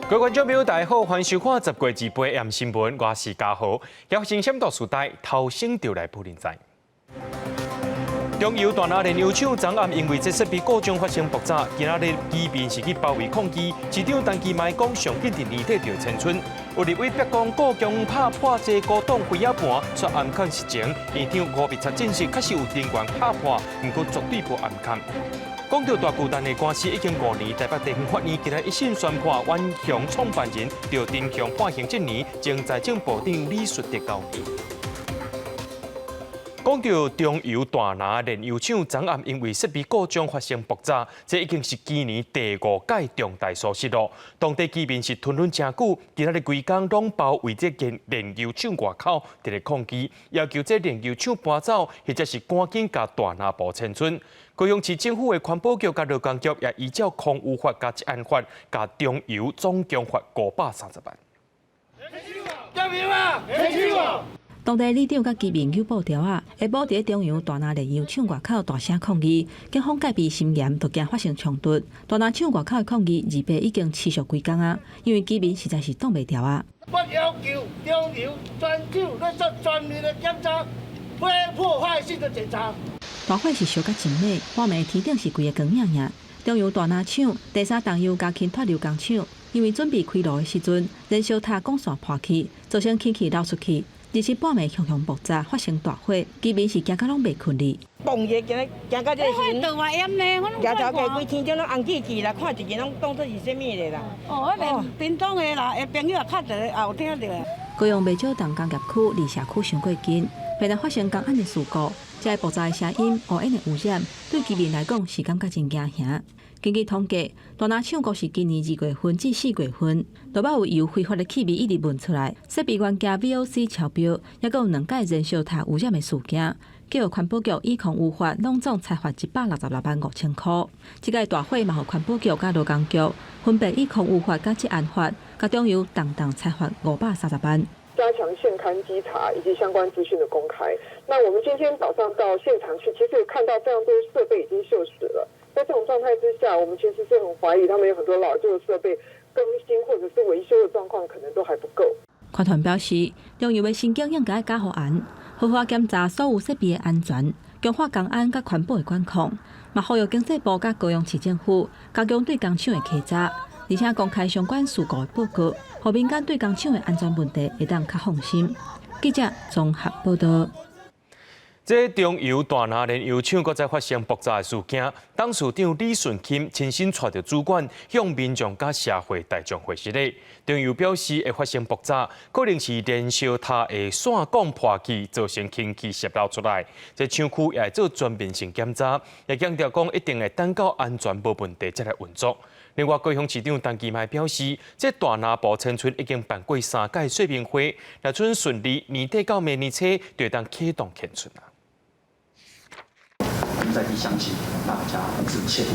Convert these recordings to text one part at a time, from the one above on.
各位觀眾朋友，大家好，歡迎收看十月28 AM 新聞，我是嘉豪。發生啥大事代，頭先就來報恁知。中油大林煉油廠昨暗因為這設備故障發生爆炸，今仔日居民是去包圍抗議。市長陳其邁講，上緊佇年底就會遷村。有立委逼講故宮拍破這古董飛仔盤，煞暗崁實情。院長吳碧察證實確實有人員拍破，毋過絕對無暗崁。講到大巨蛋的官司已經5年，台北地方法院今日一審宣判，遠雄創辦人趙忠雄判刑7年，前財政部長李順德9年。講到中油大林煉油廠昨暗因為設備故障發生爆炸，這已經是今年第五屆重大疏失囉。當地居民是吞忍誠久，今仔日規工攏包圍這間煉油廠外口，佇咧抗議，要求這煉油廠搬走，或者是趕緊共大林埔遷村。高雄市政府的環保局佮勞工局也依照空污法佮職安法，共中油總共罰530萬。當地里長佮居民扭布條仔，下晡佇中油大林煉油廠外口大聲抗議，警方戒備森嚴，都驚發生衝突。大林廠外口的抗議二八已經持續幾工啊，因為居民實在是擋袂牢啊。我要求中油全廠來做全面的檢查，非破壞性的檢查。大火是燒甲真猛，半暝天頂是規个光影影。中油大林廠第三重油加氫脫硫工廠，因為準備開爐的時陣，燃燒塔管線破去，造成氫氣漏出去。27半暝熊熊爆炸，發生大火，居民是驚甲攏袂睏哩。嘣一下，驚驚到這個時陣，舉頭家規天頂攏紅吱吱啦，看一個攏當作是啥物咧啦。哦，彼邊屏東的啦，朋友也敲一個，也有聽著。高雄袂少仝工業區離社區傷過近，頻頻發生工安的事故，這个爆炸的聲音、烏煙的污染，對居民來講是感覺真驚嚇。根據統計，大林廠閣是今年2月份至4月份，都捌有油揮發的氣味一直聞出來，設備元件 VOC 超標，抑閣有兩擺燃燒塔污染的事件，叫環保局以空污法攏總裁罰166萬5千箍。這個大火嘛，予環保局佮勞工局分別以空污法佮職安法，共中油仝仝裁罰530萬。加強現勘稽查以及相關資訊的公開。那我們今天早上到現場去，其實有看到非常多設備已經鏽蝕了。在這種狀態之下，我們其實是很懷疑他們有很多老舊的設備更新或者是維修的狀況，可能都還不夠。環團表示，中油的申請應該加予嚴，好好檢查所有設備的安全，強化工安佮環保的管控，嘛呼籲經濟部佮高雄市政府加強對工廠的稽查，而且公開相關事故的報告，予民間對工廠的安全問題會當較放心。記者綜合報道。這中油大林煉油廠閣再發生爆炸的事件，董事長李順欽親身帶著主管向民眾佮社會大眾回失禮。中油表示會發生爆炸，可能是燃燒塔的線管破去，造成氫氣洩漏出來。這廠區也會做全面性檢查，也強調講一定會等到安全無問題才來運作。另外，高雄市長陳其邁表示，這大林埔遷村已經辦過三屆說明會，若準順利，年底到明年初就會當啟動遷村啊。在地鄉親大家致歉。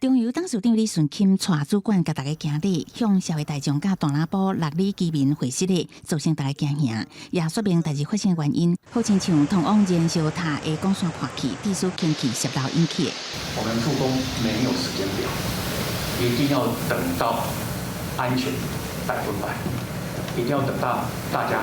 中油董事長李順欽帶主管共大家行禮，向社會大眾佮大林埔六里居民回失禮，造成大家驚嚇，也說明代誌發生原因，好親像通往燃燒塔的管線破去，致使氫氣洩漏引起的。我們復工沒有時間表，一定要等到安全100%，一定要等到大家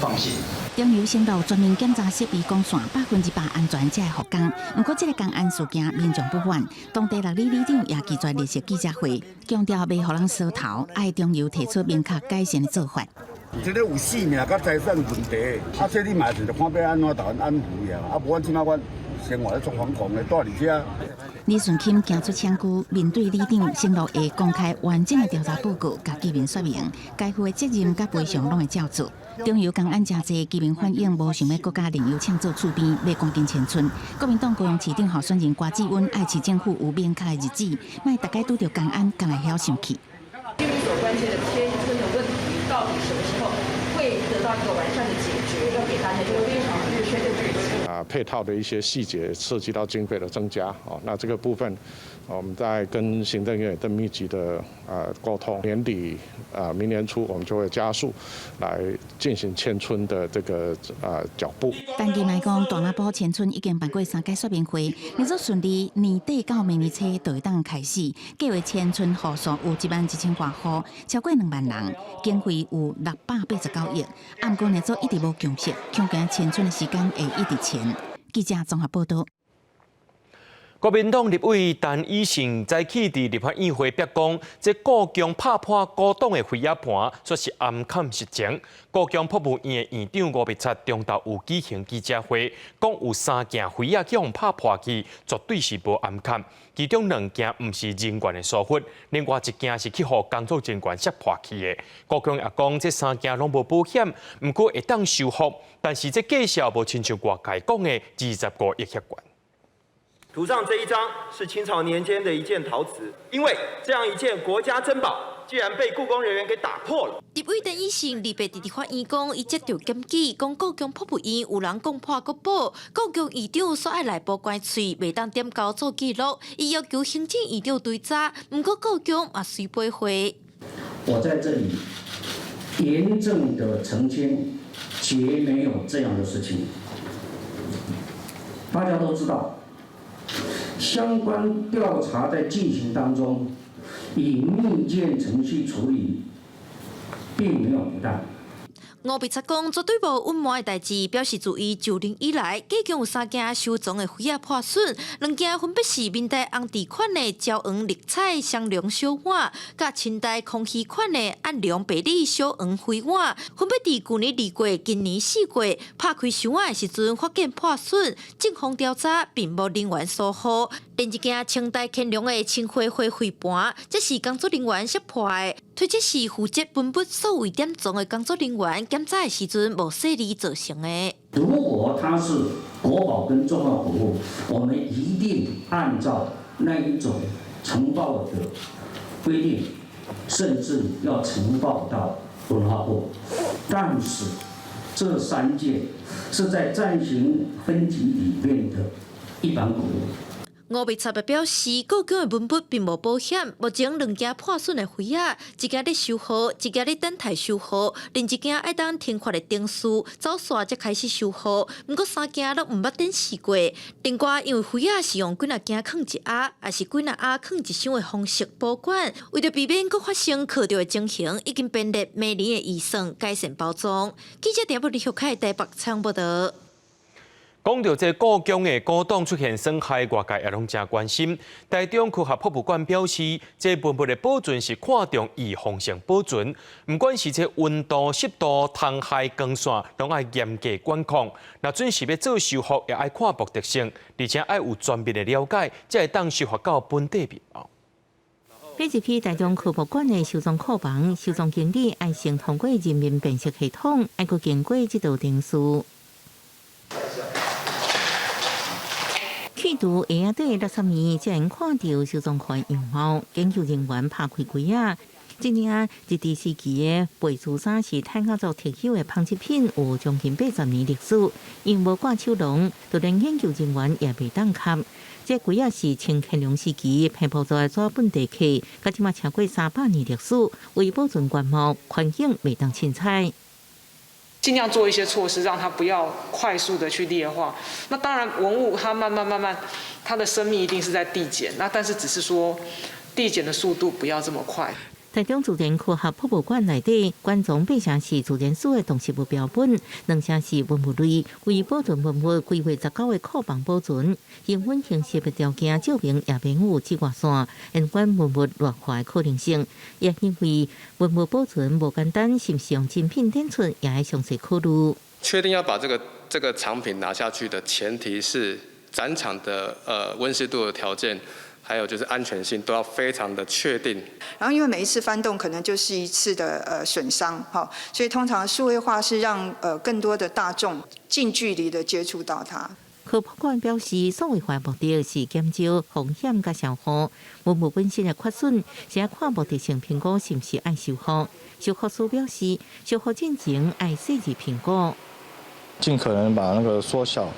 放心。中油承諾全面檢查設備管線100%安全才會復工。毋過，這个工安事件民眾不滿，當地六里里長也拒絕列席記者會，強調袂予人梳頭，愛中油提出明確改善的做法。這个有性命佮財產問題，啊，這你嘛是看欲按怎共阮安撫啊，啊，無阮這馬阮生活咧足惶恐的，蹛佇遮。李順欽行出廠區，面對里長承諾會公開完整的調查報告，共居民說明，該負的責任佮賠償攏會照做。中油工安誠濟，居民反映無想欲閣共煉油廠做厝邊，欲趕緊遷村。國民黨高雄市長候選人郭志溫愛市政府有明確的日子，莫逐擺拄著工安，敢會曉生氣。居民所關切的遷村的問題，到底什麼時候會得到一個完善的解決？要給大家一個非常明確的日期。配套的一些細節涉及到經費的增加，哦，那這個部分我們在跟行政院更密集的溝通，年底啊明年初我們就會加速來進行遷村的這個腳步。但伊嘛講，大林埔遷村已經辦過三屆說明會，若做順利，年底到明年初就會當開始。計劃遷村戶數有1萬1千外戶，超過2萬人，經費有689億。毋過若做一直無共識，恐驚遷村的時間會一直延。記者綜合報道。國民黨立委陳以信早起佇立法院回白講，這故宮拍破古董的飛仔盤，說是掩崁實情。故宮博物院的院長吳碧察中晝有舉行記者會，講有三件飛仔去予拍破去，絕對是無掩崁。其中兩件毋是人員的疏忽，另外一件是去予工作人員摔破去的。故宮也講，這三件攏無保險，毋過會當修復，但是這價數無親像外界講的25億遐懸。圖上這一張是清朝年間的一件陶瓷，因為這樣一件國家珍寶，竟然被故宮人員給打破了。立委陳以信禮拜佇立法院講，伊接到檢舉，講故宮博物院有人講破國寶，故宮院長煞愛內部關喙，袂當點交做記錄，伊要求行政院長追查，毋過故宮嘛隨背回。我在這裡嚴正的澄清，絕沒有這樣的事情。大家都知道。相關調查在進行當中，以密件程序處理，並沒有不當。吳碧察講，絕對無隱瞞的代誌，表示自伊就任以來，故宮有三件收藏的飛仔破損，兩件分別是明代紅地款的焦黃綠彩雙龍小碗，佮清代康熙款的暗龍白里小黃飛碗，分別佇舊年2月、今年4月拍開箱仔的時陣發現破損，警方調查並無人員疏忽。另一件清代乾隆的青花花卉盤，這是工作人員摔破的，推測是負責文物數位典藏的工作人員檢查的時陣無細膩造成的。如果它是國寶跟重要古物，我們一定按照那一種呈報的規定，甚至要呈報到文化部。但是這三件是在暫行分級裡面的一般古物。吳碧察表示，故宮的文物並無保險，目前兩件破損的飛仔，一件咧修復，一件咧等待修復，另一件愛等停發的程序走煞才開始修復。毋過三件攏毋捌展示過。另外，因為飛仔是用幾若件囥一盒，抑是幾若盒囥一箱的方式保管，為著避免閣發生磕著的情形，已經編列明年的預算改善包裝。記者陳柏立凱台北採訪報道。講到這故宮的古董出現損害，外界也攏誠關心。台中科學博物館表示，這文物的保存是看重預防性保存，毋管是這溫度、濕度、蟲害、光線，攏愛嚴格管控。若準是欲做修復，也愛看目的性，而且愛有全面的了解，才會當修復到本底面貌。買入去台中科博館的收藏庫房，收藏經理愛先通過人面辨識系統，愛閣經過這道程序。去除鞋仔底垃圾物，才能看著收藏庫樣貌。研究人員拍開櫃仔，這領日治時期的白珠衫是泰雅族特有的紡織品，有將近80年歷史。因無掛手籠，就連研究人員也袂當崁。這櫃仔是清乾隆時期平埔族的紙本地客，到這馬超過300年歷史，為保存原貌，環境袂當凊彩。盡量做一些措施，讓它不要快速的去劣化。那當然，文物它慢慢慢慢，它的生命一定是在遞減。那但是只是說，遞減的速度不要這麼快。台中自然科學博物館內底，館藏八成是自然史的動植物標本，兩成是文物類，為保存文物，規劃19個庫房保存，恆溫恆濕的條件照明也免有紫外線，延緩文物劣化的可能性。也因為文物保存無簡單，是毋是用真品展出，也愛詳細考慮。確定要把這個藏品拿下去的前提是展場的溫濕度的條件。還有就是安全性都要非常的確定。然後因為每一次翻動可能就是一次的損傷，哈，所以通常數位化是讓更多的大眾近距離的接觸到它。科博館表示，數位化目的是減少風險佮消耗，文物本身的缺損，是愛看目的性評估是毋是愛修復。修復師表示，修復進前愛細緻評估。盡可能把那個縮小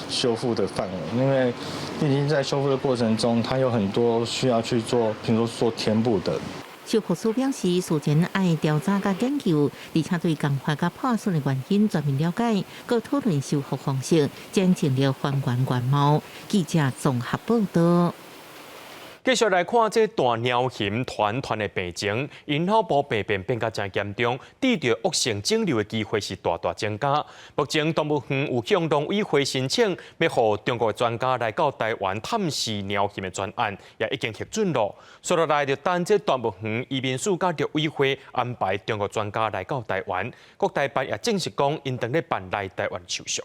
修復的範圍，因為畢竟在修復的過程中，它有很多需要去做，譬如說做填補的。修復師表示，事前愛調查佮研究，而且對鋼化佮破損的原因全面了解，閣討論修復方式，將盡力還原原貌。記者綜合報道。繼續來看這大貓熊團團的病情，𪜶腦部病變變甲誠嚴重，得著惡性腫瘤的機會是大大增加。目前動物園有向農委會申請，欲予中國的專家來到台灣探視貓熊的專案，也已經核准囉。紲落來就等這動物園移民署佮陸委會安排中國專家來到台灣，國台辦也證實講，𪜶正咧辦來台灣手續。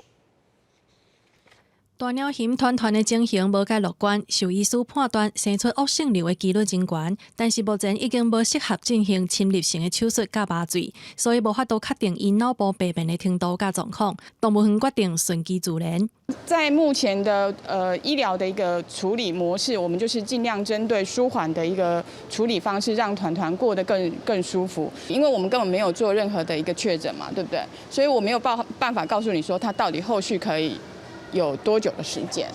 大貓熊團團的情形無蓋樂觀，獸醫師判斷生出惡性瘤的幾率真懸，但是目前已經無適合進行侵入性的手術佮麻醉，所以無法度確定𪜶腦部病變的程度佮狀況。動物園決定順其自然。在目前的醫療的一個處理模式，我們就是盡量針對舒緩的一個處理方式，讓團團過得更舒服。因為我們根本沒有做任何的一個確診嘛，對不對？所以我沒有辦法告訴你說，他到底後續可以有多久的時間？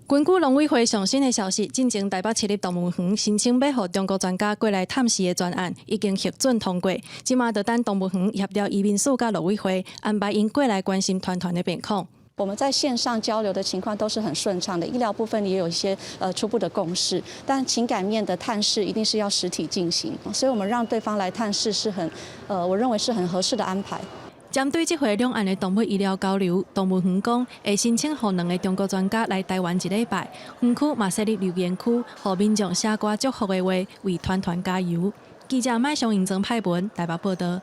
根據農委會上新的消息，進前台北市立動物園申請欲予中國專家過來探視的專案已經核准通過，這馬就等動物園協調移民署佮陸委會安排𪜶過來關心團團的病況。我們在線上交流的情況都是很順暢的，醫療部分也有一些初步的共識，但情感面的探視一定是要實體進行，所以我們讓對方來探視是很我認為是很合適的安排。針對這回兩岸的動物醫療交流，動物園講會申請予兩个中國專家來台灣一禮拜，園區嘛設立留言區，予民眾寫歌祝福的話，為團團加油。記者麥上營曾派文台北報道。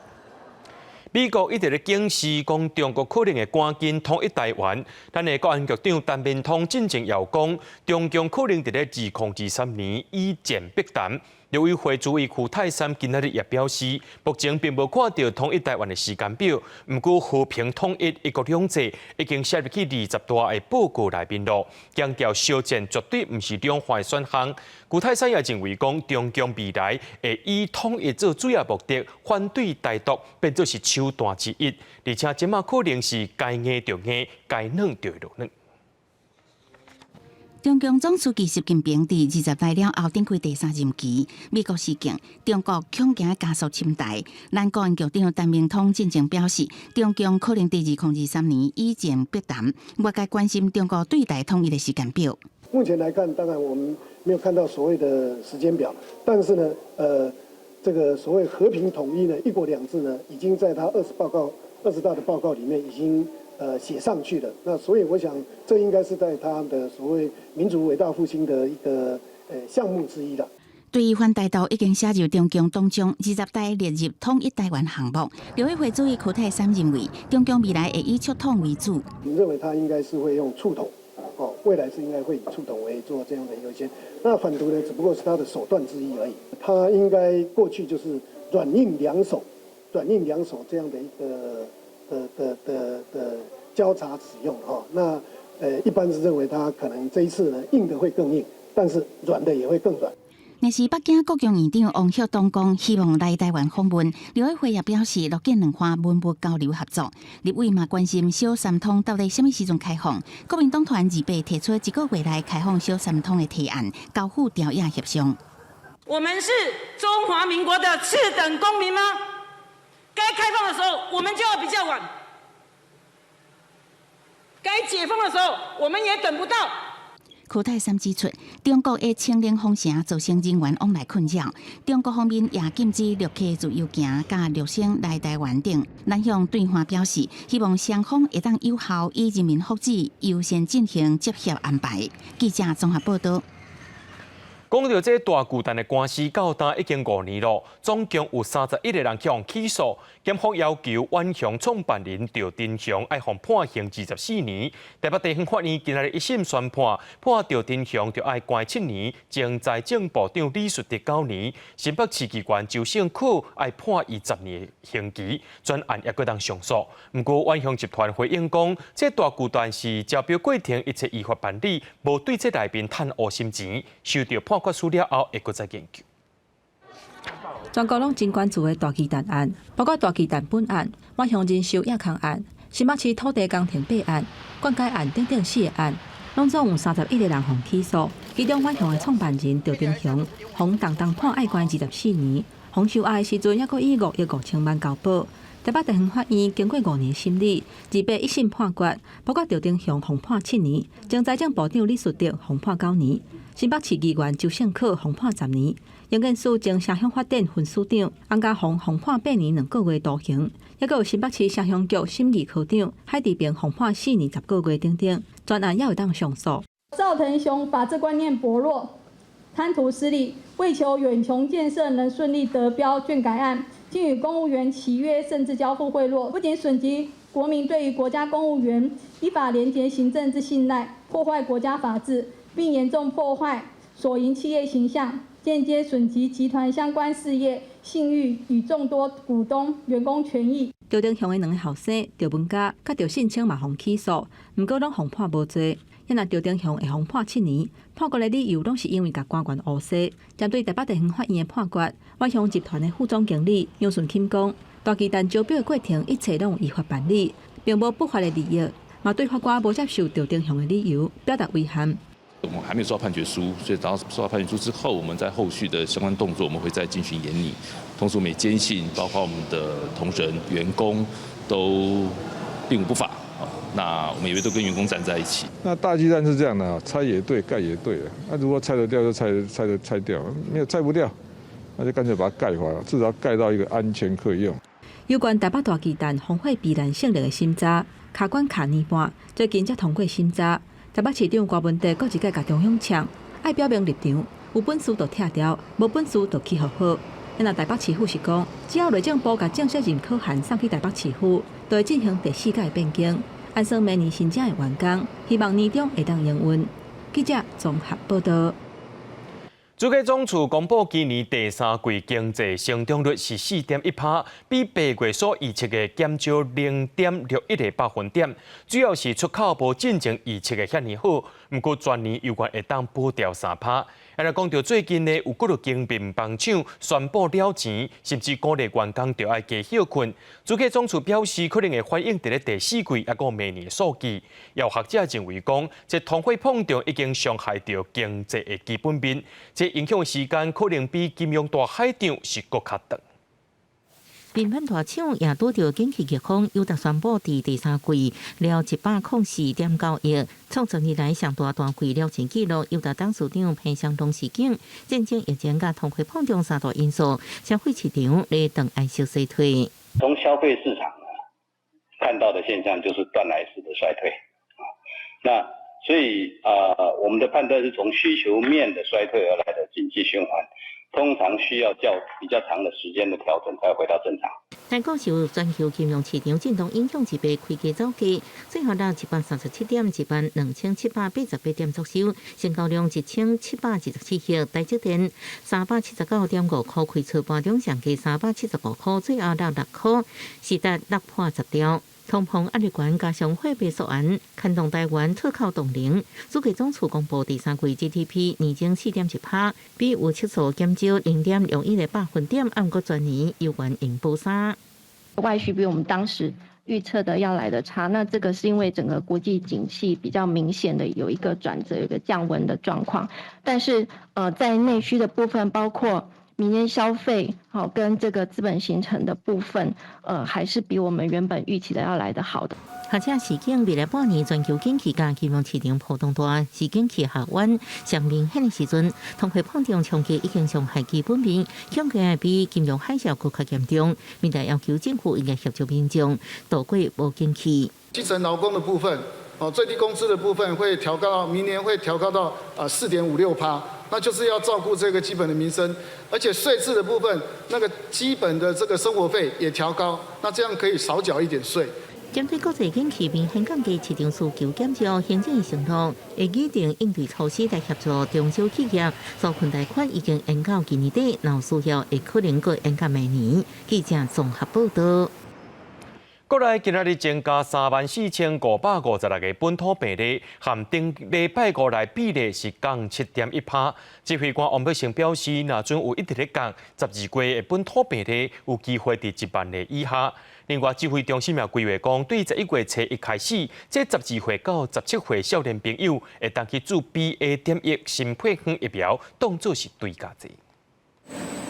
美國一直咧警示講，中國可能會趕緊統一台灣。咱的國安局長陳明通進前也講，中共可能佇咧2023年以戰逼談。陸委會主委邱太三今仔日也表示，目前並無看著統一台灣的時間表，毋過和平統一、一國兩制已經寫入去20大的報告內面囉，強調小戰絕對毋是兩岸的選項。邱太三也認為講，中共未來會以統一做主要目的，反對台獨變做是手段之一，而且這馬可能是該硬就硬，該軟就軟。中共總書記習近平佇20大了後展開第三任期，美國示警，中國恐驚加速侵台。咱國安局長陳明通進前表示，中共可能佇2023年以戰逼談，外界關心中國對台統一的時間表。目前來看，當然我們沒有看到所謂的時間表，但是呢，這個所謂和平統一呢，一國兩制呢，已經在他20大的報告裡面已經寫上去了。那所以我想，這應該是在他的所謂民族偉大復興的一個項目之一了。對於反台獨已經寫入中共黨章，20大列入統一台灣項目。陸委會主委邱太三認為，中共未來會以促統為主。我們認為他應該是會用促統，哦，未來是應該會以促統為做這樣的優先。那反獨呢，只不過是他的手段之一而已。他應該過去就是軟硬兩手，軟硬兩手這樣的一個的交叉使用哈。那一般是認為他可能這一次呢，硬的會更硬，但是軟的也會更軟。若是北京國共院長王曉東講，希望來台灣訪問，陸委會也表示樂見兩岸文物交流合作。立委嘛關心小三通到底啥物時陣開放？國民黨團28提出一個月內開放小三通的提案，交付朝野協商。我們是中華民國的次等公民嗎？該開放的時候，我們就要比較晚；該解封的時候，我們也等不到。柯泰三指出，中國的清零封城造成人員往來困擾，中國方面也禁止陸客自由行佮陸生來台灣等。咱向對岸表示，希望雙方會當有效以人民福祉優先進行接洽安排。記者綜合報道。講著這大巨蛋的官司到今已經5年囉，總共有31個人去予起訴，檢方要求遠雄創辦人趙忠雄愛予判刑24年。台北地方法院今仔日一審宣判，判趙忠雄著愛關7年，前財政部長李術哲9年，新北市議員周勝可愛判伊10年刑期，全案猶閣通上訴。毋過遠雄集團回應講，這大巨蛋是招標過程一切依法辦理，無對這內面趁烏心錢，收著判決書了後，會閣再研究。全國攏真關注的大巨蛋案，包括大巨蛋本案、遠雄人壽亞康案、新北市土地工程弊案、灌溉案等等四个案，攏總有31個人予起訴。其中萬雄的創辦人趙忠雄，予重重判愛關24年，予收押的時陣，猶閣以5億5千萬交保。台北地方法院經過5年審理，2八一審判決，包括趙忠雄予判7年，前財政部長李樹德予判9年，新北市議員周勝可予判10年，營建署前城鄉發展分署長洪家宏予判8年2個月徒刑，猶閣有新北市城鄉局審議科長海志平予判4年10個月等等，全案猶會當上訴。趙騰雄法治觀念薄弱，貪圖私利，為求遠雄建設能順利得標眷改案，竟與公務員契約，甚至交付賄賂，不僅損及國民對於國家公務員依法廉潔行政之信賴，破壞國家法治，並嚴重破壞所營企業形象，間接損及集團相關事業信譽與眾多股東員工權益。趙騰雄的兩个後生趙文嘉佮趙信清嘛予起訴，毋過攏予判無罪。若趙騰雄會予判7年，判決的理由攏是因為共官員烏紗。針對台北地方法院的判決，萬雄集團的副總經理楊順欽講：大巨蛋招標的過程一切攏有依法辦理，並無不法的利益。嘛對法官無接受趙騰雄的理由表達遺憾。我們還沒有收到判決書，所以等到收到判決書之後，我們在後續的相關動作，我們會再進行研擬。同時，我們也堅信，包括我們的同仁、員工都並無不法。那我們也會都跟員工站在一起。那大巨蛋是這樣的，拆也對，蓋也對。那如果拆得掉就拆，拆得拆掉，沒有拆不掉，那就乾脆把它蓋回來，至少蓋到一個安全可以用。有關台北大巨蛋防火避難性能的審查，卡關卡年半，最近才通過審查。台北市長柯文哲閣一擺共中央嗆，愛表明立場，有本事就拆掉，無本事就起予好。若台北市府是講，只要內政部共正式認可函送去台北市府，就會進行第四屆變更，按算明年申請會完工，希望年中會當營運。記者綜合報道。主計總處公布今年第三季經濟成長率是4.1%，比8月所預測的減少0.61個百分點，主要是出口無進前預測的遐爾好，毋過全年猶原會當保牢3%。啊，若講著最近呢，有幾若間麵包廠宣布了錢，甚至鼓勵員工著愛加歇睏。主計總處表示，可能會反映佇咧第四季抑閣明年的數據。有學者認為講，這通貨膨脹已經傷害著經濟的基本面，這影響時間可能比金融大海漲是閣較長。麵粉大廠也拄著景氣逆風，友達宣布佇第三季了104.9億，創10年來上大單季了錢紀錄。友達董事長彭雙浪示警，戰爭、疫情佮通貨膨脹三大因素，消費市場咧轉暗小衰退。從消費市場呢看到的現象就是斷崖式的衰退啊，那所以啊，我們的判斷是從需求面的衰退而來的經濟循環。通常需要較比較長的時間的調整，才回到正常。台股受全球金融市場震盪影響，一波開低走低，最後落137點12788點作收，成交量1727億。台積電379.5塊開出盤中上低375塊，最後落6塊，時達落破10條。通膨壓力懸，加上貨幣縮壓，牽動台灣出口動能。主計總處公布第三季 GDP 年增4.1%，比預測數減少0.61個百分點，按過全年猶原會保三。外需比我們當時預測的要來得差，那這個是因為整個國際景氣比較明顯的有一個轉折，有一個降溫的狀況。但是，在內需的部分，包括民間消費，好跟這個資本形成的部分，還是比我們原本預期的要來得好的。學者示警未來半年全球景氣佮金融市場波動大，是景氣下彎上明顯的時陣，通貨膨脹衝擊已經傷害基本面，恐驚會比金融海嘯閣較嚴重。民代要求政府應該協助民眾渡過無景氣。基層勞工的部分，哦，最低工資的部分會調高到明年會調高到4.56%，那就是要照顧這個基本的民生，而且稅制的部分，那個基本的這個生活費也調高，那這樣可以少繳一點稅。針對國際景氣明顯降低，市場需求減少，行政承諾會擬定應對措施來協助中小企業紓困貸款已經延到今年底，若有需要會可能閣延到明年。記者綜合報道。國內今仔日增加34,556个本土病例，和頂禮拜五來比例是降7.1%。指揮官王必勝表示，若準有一直咧降，12月的本土病例有機會佇1萬例以下。另外，指揮中心也規劃講，對11月初一開始，這12歲到17歲少年朋友會當去注 BA.1新配方疫苗，當做是追加劑。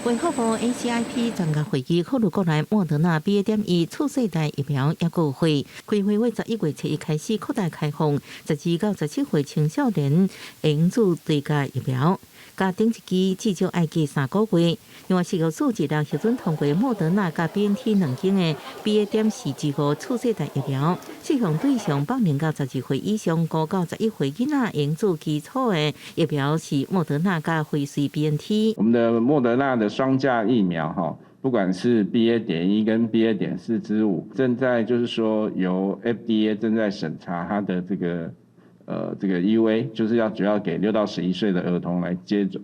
衛福部 ACIP 專家會議考慮國內莫德納 BA.1次世代疫苗抑閣會開會，為11月初一開始擴大開放，12到17歲青少年會注追加疫苗，佮頂一劑至少愛隔3個月。另外，食藥署日後核准通過莫德納佮 BNT 兩間的 BA.4之5次世代疫苗，適用對象八年到十二歲以上5到11歲囡仔會注基礎的疫苗是莫德納佮輝瑞 BNT。我們的莫德納的雙價疫苗，哈，不管是 BA.1跟 BA.4之5，正在就是說由 FDA 正在審查它的這個 EUA，就是要主要給6到11歲的兒童來接種。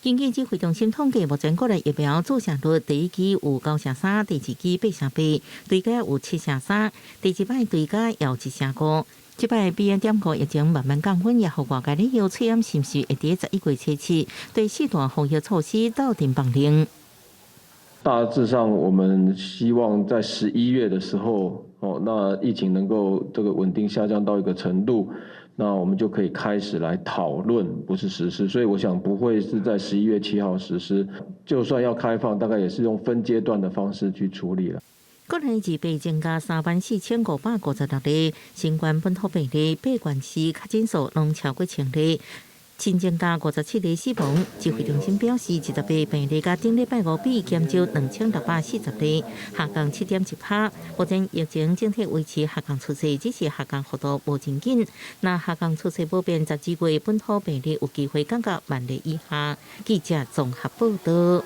根據指揮中心統計，目前國內疫苗注射率第一劑有9成3，第二劑8成8，追加有7成3，第二擺追加有1成5。這擺 BA.5疫情慢慢降溫，也予外界咧憂翠是毋是會佇11月初七對四大防疫措施鬥陣放冗？大致上，我們希望在11月的時候，哦，那疫情能夠這個穩定下降到一個程度，那我們就可以開始來討論，不是實施。所以我想不會是在11月7號實施，就算要開放，大概也是用分階段的方式去處理了。國內二八增加34,556例新冠本土病例，八縣市確診數攏超過千例，新增加57例死亡。指揮中心表示，28病例佮頂禮拜五比減少2640例，下降7.1%。目前疫情整體維持下降趨勢，只是下降幅度無真緊。若下降趨勢無變，12月本土病例有機會降到萬例以下。記者綜合報道。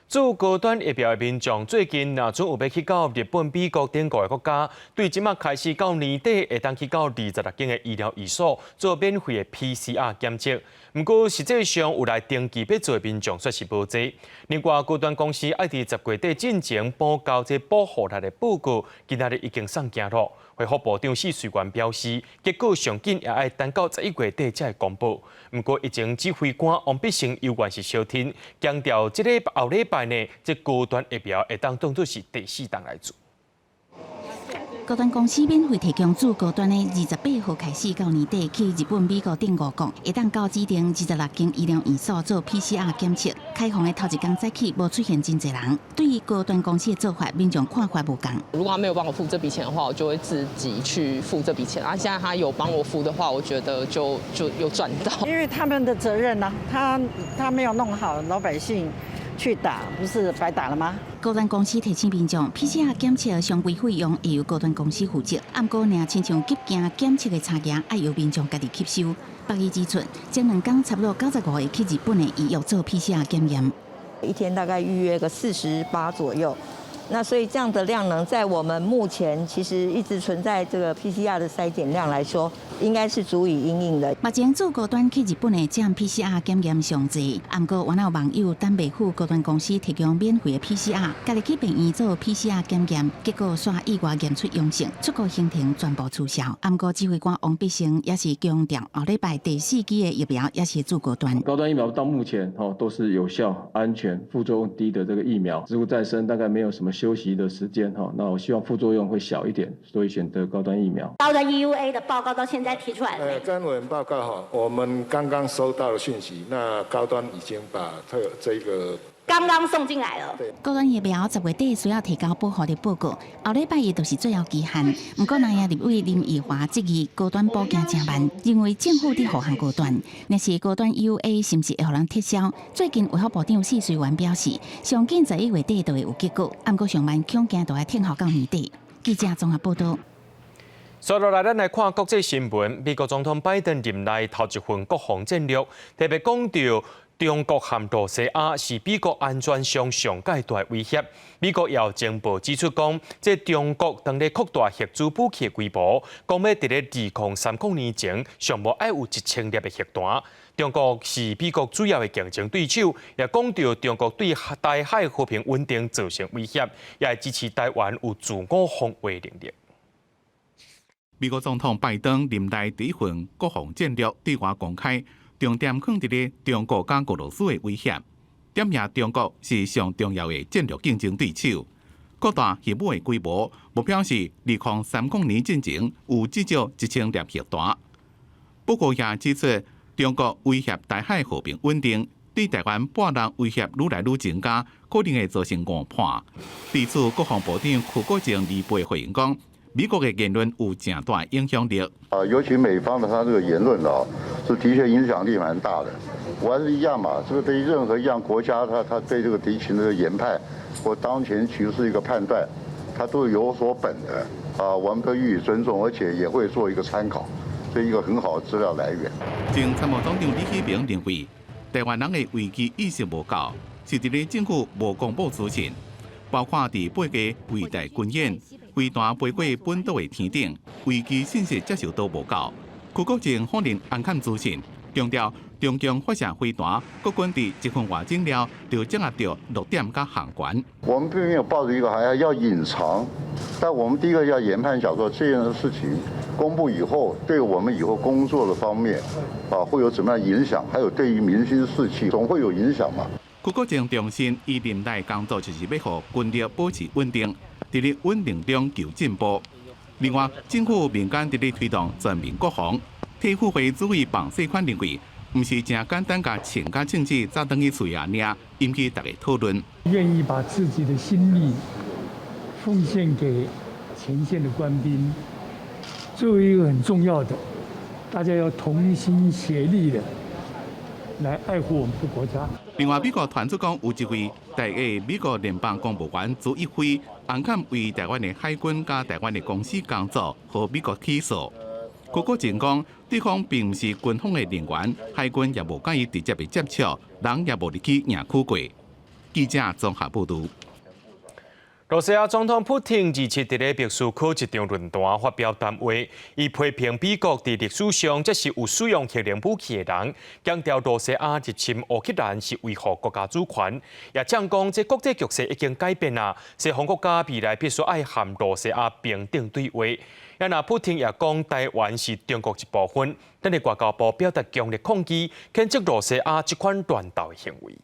注高端疫苗的民眾最近若準有欲去到日本、美國等國的國家，對這馬開始到年底會當去到26間的醫療院所做免費的 PCR 檢測。毋過實際上有來登記欲做的民眾卻是無濟。另外，高端公司愛佇10月底進前補交這保護力的報告，今仔日已經送件囉。衛福部長許瑞元表示，結果上緊也愛等到11月底才會公布。毋過，疫情指揮官王必勝猶原是相挺，強調這个後禮拜呢，這高端疫苗會當當做是第四筒來注。高端公司免費提供注高端的28號開始到年底去日本、美國等五國，會當到指定26間醫療院所做 PCR 檢測。開放的頭一工早起無出現真濟人。對於高端公司的做法，民眾看法無仝。如果他沒有幫我付這筆錢的話，我就會自己去付這筆錢。啊，現在他有幫我付的話，我覺得就有賺到。因為他們的責任呢，他沒有弄好，老百姓去打，不是白打了嗎？高端公司提醒民眾，PCR 檢測相關費用會由高端公司負責。毋過，若親像急件檢測的差額，愛由民眾家己吸收。北醫指出，前兩工差不多95個去日本的預約做 PCR 檢驗，一天大概預約個48左右。那所以這樣的量能，在我們目前其實一直存在這個 PCR 的篩檢量來說，應該是足以因應的。目前注高端去日本的佔 PCR 檢驗上濟，毋過原來有網友等袂赴高端公司提供免費的 PCR，家己去病院做 PCR 檢驗，結果煞意外驗出陽性，出國行程全部取消。毋過指揮官王必勝也是強調，後禮拜第四劑的疫苗也是注高端。高端疫苗到目前吼都是有效、安全、副作用低的這個疫苗，植物再生大概沒有什麼休息的時間哈，那我希望副作用會小一點，所以選擇高端疫苗。高端 EUA 的報告到現在提出來了。詹委員報告哈，我們剛剛收到的訊息，那高端已經把這個剛剛送進來了。高端疫苗10月底需要提交保護力報告，後禮拜一就是最後期限。毋過，南亞立委林奕華質疑高端補件誠慢，認為政府佇護航高端，若是高端 EUA 是毋是會予人撤銷？最近衛福部長許瑞元表示，上緊11月底就會有結果，毋過上慢恐驚都愛等候到年底。記者綜合報道。接落來，咱來看國際新聞。美國總統拜登任內頭一份國防戰略，特別講到中國和羅西亞是美國安全上上蓋大威脅。美國也有情報指出講，這中國當咧擴大核子武器的規模，講欲佇咧2030年前，上無愛有1000粒的核彈。中國是美國主要的競爭對手，也講著中國對台海和平穩定造成威脅，也會支持台灣有自我防衛能力。美國總統拜登任內第一份國防戰略對外公開，重點放佇咧中國佮俄羅斯的威脅，點名中國是上重要的戰略競爭對手。擴大核武的規模，目標是2030年進前有至少1000粒核彈。不過也指出，中國威脅台海和平穩定，對台灣跋挵威脅愈來愈增加，可能會造成誤判。對此，國防部長邱國正二八回應講，美國的言論有誠大影響力。啊，尤其美方的他這個言論啊，是的確影響力蠻大的。我還是一樣嘛，這個對於任何一樣國家，他對這個敵情的研判或當前局勢一個判斷，他都有所本的。啊，我們都予以尊重，而且也會做一個參考，這一個很好的資料來源。前參謀總長李喜明認為，台灣人的危機意識無夠，是佇咧政府無公布資訊，包括佇八家圍台軍演、飛彈飛過本島的天頂，危機信息接受度無夠。邱國正否認掩藏資訊，強調中共發射飛彈，國軍佇一分外鐘了就掌握著落點佮航權。我們並沒有抱著一個還要要隱藏，但我們第一個要研判，講說這件事情公布以後，對我們以後工作的方面，啊，會有怎麼樣影響？還有對於民心士氣，總會有影響嘛。邱國正重申，伊任內工作就是欲予軍力保持穩定，佇咧穩定中求進步。另外，政府民間佇咧推動全民國防，體輔會主委彭世寬認為，毋是誠簡單共穿佮穿子走轉去厝爾，引起大家討論。願意把自己的心力奉獻給前線的官兵，作為一個很重要的，大家要同心協力的來愛護我們的國家。另外，美國傳出講有一位台裔美國聯邦公務員朱一飛，紅坎為台灣的海軍佮台灣的公司工作，予美國起訴。邱國正講，對方並毋是軍方的人員，海軍也無佮伊直接的接觸，人也無入去營區過。記者綜合報導。羅西亞總統普廷27佇咧莫斯科一場論壇發表談話，伊批評美國佇歷史上這是有使用核能武器的人，強調羅西亞入侵烏克蘭是維護國家主權，也講講這國際局勢已經改變啦，西方國家未來必須愛和羅西亞平等對話。啊，若普廷也講台灣是中國一部分，但是外交部表達強烈抗議，譴責羅西亞這款亂鬥的行為。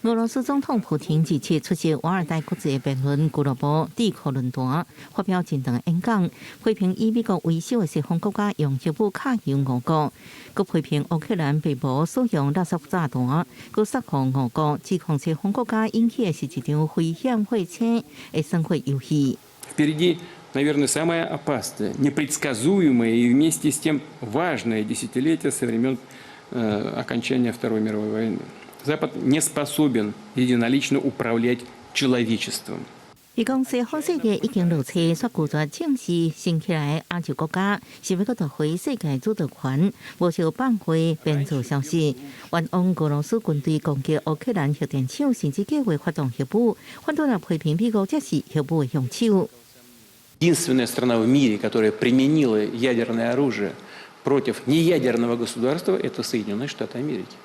俄羅斯總統普廷27出席瓦爾代國際辯論俱樂部智庫論壇，發表真長演講，批評以美國為首的西方國家用核武嚇嚇俄國，閣批評烏克蘭白無使用垃圾炸彈，閣殺予俄國，指控西方國家引起的是一場危險血腥的生活遊戲。 Впереди, наверное, самое опасное, непредсказуемое и вместе с тем важное десятилетие со времен окончания Второй мировой войны. Запад не способен единолично управлять человечеством. 伊講西方世界已經落車，煞拒絕正視新起來的亞洲國家，是欲閣奪回世界主導權，無相放話編造消息，冤枉俄羅斯軍隊攻擊烏克蘭核電廠，甚至計劃發動核武，反倒來批評美國才是核武的兇手。 Единственная страна в мире, которая применила ядерное оружие против неядерного государства, это Соединенные Штаты Америки.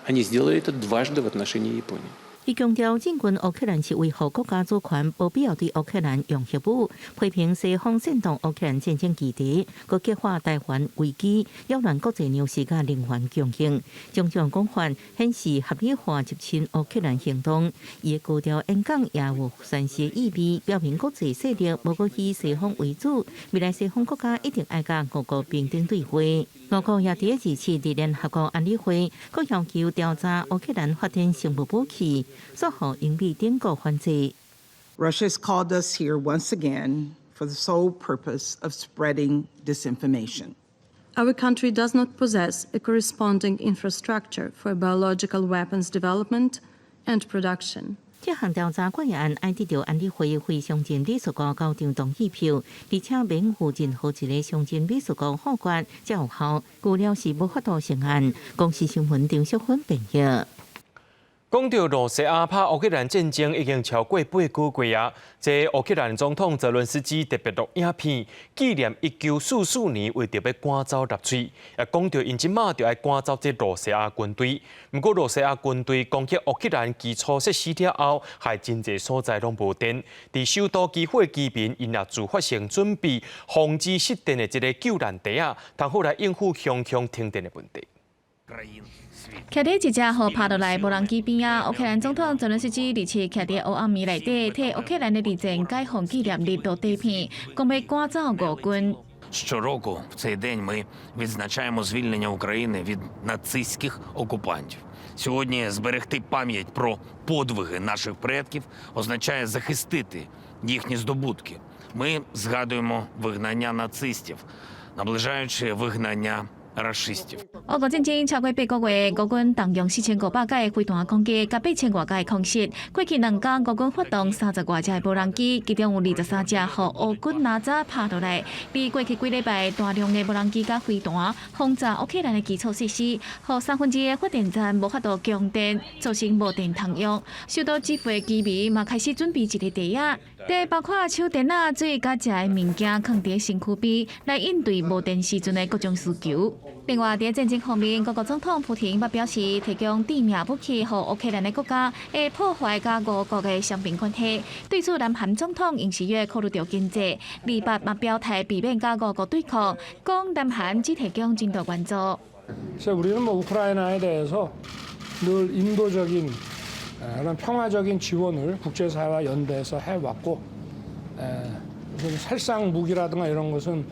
Они сделали это дважды в отношении Японии. 伊強調，進軍烏克蘭是維護國家主權，無必要對烏克蘭用核武。批評西方煽動烏克蘭戰爭議題，閣激化台灣危機，擾亂國際糧食佮能源供應。種種講法顯示合理化入侵烏克蘭行動。伊的高調演講也有宣示意味，表明國際勢力無閣以西方為主，未來西方國家一定愛佮俄國平等對話。俄國也佇27佇聯合國安理會，閣要求調查烏克蘭發展生物武器，煞予英美等國反制。 Russia has called us here once again for the sole purpose of spreading disinformation. Our country does not possess a corresponding infrastructure for biological weapons development and production. 這項調查決議案愛得著安理會非常任理事國九張同意票，而且免有任何一个常任理事國否決才有效。據了是無法度成案。公視新聞張淑芬編譯。講到羅西亞拍烏克蘭戰爭已經超過8個月啊！這烏克蘭總統澤倫斯基特別錄影片紀念1944年為著欲趕走納粹，也講到𪜶這馬就愛趕走這羅西亞軍隊。毋過羅西亞軍隊攻擊烏克蘭基礎設施了後，害真濟所在攏無電。佇首都基輔的居民，𪜶也自發性準備防止失電的這个救難袋仔，通好來應付雄雄停電的問題。徛佇一隻予拍落來無人機邊仔，烏克蘭總統澤倫斯基27徛佇黑暗暝內底，替烏克蘭的二戰解放紀念日錄短片，講欲趕走俄軍。 Щороку в цей день ми відзначаємо звільнення України від нацистських окупантів. Сьогодні зберегти пам'ять про подвиги наших предків означає захистити їхні здобутки. Ми згадуємо вигнання нацистів, наближаючи вигнання рашистів. 烏俄戰爭超過8個月，俄軍動用4500架的飛彈攻擊，佮8000外架的空襲。過去2工，俄軍發動30外架的無人機，其中有23隻予烏軍哪吒拍落來。佇過去幾禮拜，大量的無人機佮飛彈轟炸烏克蘭的基礎設施，予1/3的發電站無法度供電，造成無電通用。受到指揮的居民嘛開始準備一個袋仔，袋包括手電仔、水佮食的物件，囥佇身軀邊，來應對無電時陣的各種需求。另外，佇戰爭方面，俄國總統普廷捌表示，提供致命武器予烏克蘭的國家，會破壞佮俄國的雙邊關係。對此，南韓總統尹錫悅考慮著經濟，28嘛表態避免佮俄國對抗，講南韓只提供人道援助。 우리는 뭐 우크라이나에 대해서 늘 인도적인 그런 평화적인 지원을 국제사회와 연대해서 해왔고 살상 무기라든가 이런 것은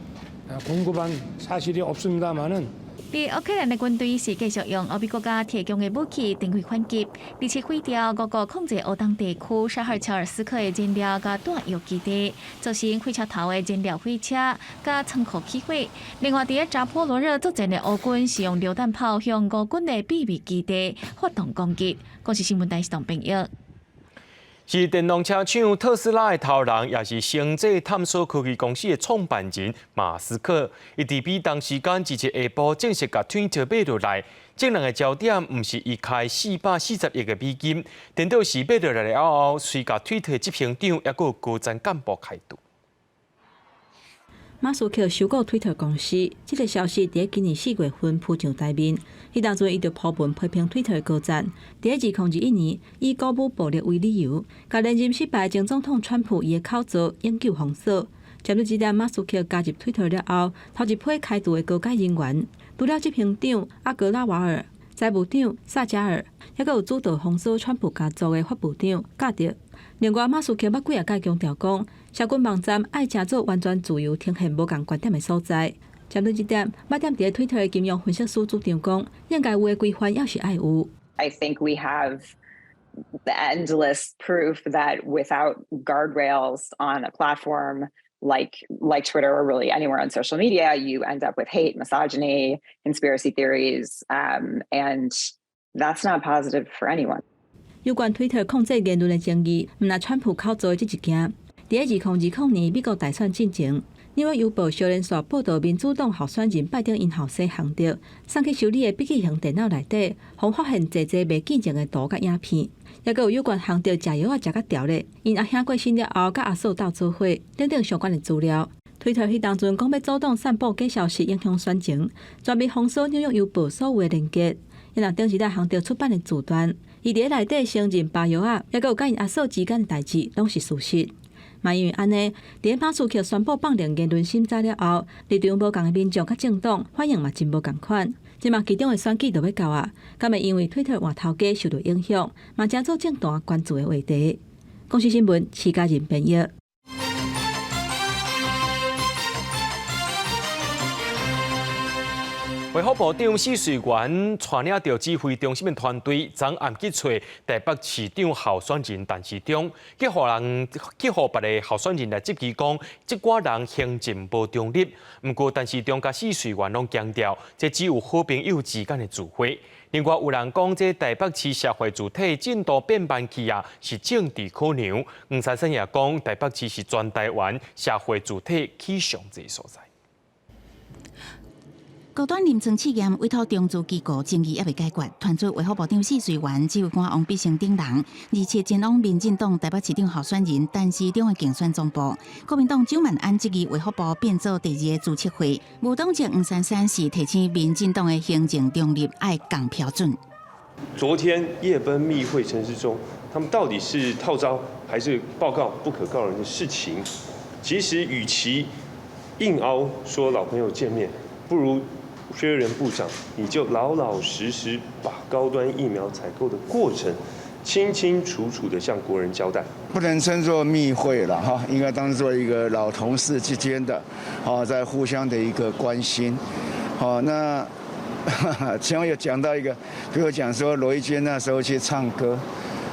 공급한 사실이 없습니다만은 佇烏克蘭的軍隊是繼續用歐美國家提供的武器展開反擊，而且毀掉俄國控制烏東地區沙赫喬爾斯克的燃料佮彈藥基地，造成火車頭的燃料火車佮倉庫起火。另外，佇扎波羅熱作戰的烏軍是用榴彈炮向俄軍的秘密基地發動攻擊。公視新聞台是董編譯。是電動車廠特斯拉的頭人，也是星際探索科技公司的創辦人馬斯克。伊佇美東時間27下晡正式共 Twitter 買落來。眾人的焦點毋是伊開440億的美金，顛倒是買落來了後，隨共 Twitter 執行長抑閣有高層幹部開除。馬斯克收購推特公司，這个消息佇今年4月份浮上台面。彼當陣，伊就鋪文批評推特高層。佇2021年，以鼓舞暴力為理由，共連任失敗前總統川普伊的口座永久封鎖。針對這點，馬斯克加入推特了後，頭一批開除的高階人員，除了執行長阿格拉瓦爾、財務長薩加爾，抑閣有主導封鎖川普家族的法務長加德。另外，馬斯克捌幾仔擺強調講，社群網站愛成做完全自由、呈現無仝觀點的所在。針對這點，捌踮佇咧推特的金融分析師主張講，應該有的規範猶是愛有。 I think we have the endless proof that without guardrails on a platform like Twitter or really anywhere on social media, you end up with hate, misogyny, conspiracy theories, and that's not positive for anyone. 有關推特控制言論的爭議，毋但川普口座的這一件。佇2020年美國大選進前，《紐約郵報》小連續報導民主黨候選人拜登𪜶後生洪德送去修理的筆記型電腦內底，予發現濟濟袂見證的圖佮影片，抑閣有有關洪德食藥仔食甲著咧，𪜶阿兄過身了後，佮阿嫂鬥做伙等等相關的資料。推特彼當陣講欲阻擋散布假消息影響選情，全面封鎖《紐約郵報》所有的連結。伊若頂時代洪德出版的自傳，伊佇內底承認包藥仔，抑閣有佮𪜶阿嫂之間的代誌，攏是事實。嘛因為按呢，佇馬斯克宣布放任言論審查了後，立場無仝的民眾佮政黨反應嘛真無仝款。這馬其中的選舉就欲到啊，敢會因為推特換頭家受著影響，嘛成做政壇關注的話題。公視新聞，徐家仁編譯。衛福部長許瑞元帶領著指揮中心的團隊，昨暗去揣台北市長候選人陳時中，去予人去予別个候選人來質疑講，這寡人行政無中立。毋過陳時中佮許瑞元攏強調，這只有好朋友之間的聚會。另外有人講，這台北市社會主體進度變慢去啊，是政治考量。黃珊珊也講，台北市是全台灣社會主體起上濟所在。高端臨床試驗委託中資機構爭議猶未解決，傳出衛福部長許瑞元、指揮官王必勝等人，27前往民進黨台北市長候選人陳時中的競選總部。國民黨蔣萬安質疑衛福部變做第二个資策會，無黨籍黃珊珊是提醒民進黨的行政中立愛仝標準。昨天夜奔密會陳時中，他們到底是套招還是報告不可告人的事情？其實，與其硬凹說老朋友見面，不如薛瑞元部長，你就老老實實把高端疫苗採購的過程清清楚楚的向國人交代。不能稱作密會了哈，應該當做一個老同事之間的，在互相的一個關心。好，那前面有講到一個，比如講說羅一鈞那時候去唱歌，